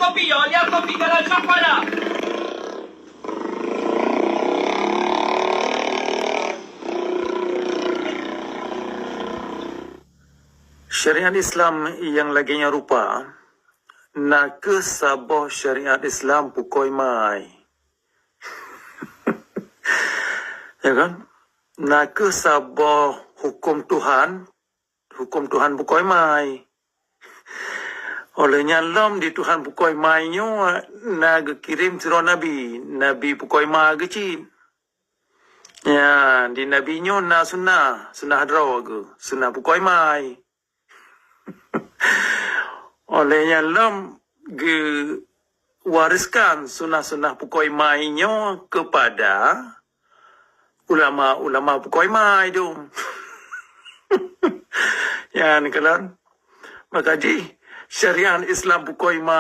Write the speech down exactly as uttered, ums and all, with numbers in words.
Kopi, ya, lihat kopi dalam syafana. Syariat Islam nyang lagée nyan rupa, na kheueh saboh syariat Islam pukoi mai. Ya kan? Na kheueh saboh huköm Tuhan, huköm Tuhan pukoi mai. Óh lheueh nyan lom di Tuhan pukoi mai nyoe na geukirém sidroe nabi, nabi pukoi mai geucit. Ya, di nabi nyoe na sunnah, sunnah droe geuh, sunnah pukoi mai. Óh lheueh nyan lom geuwariskan sunnah-sunnah pukoi mai nyoe keupada ulama-ulama pukoi mai dum. Nyan kalon. Maka jih syariat Islam pukoi mai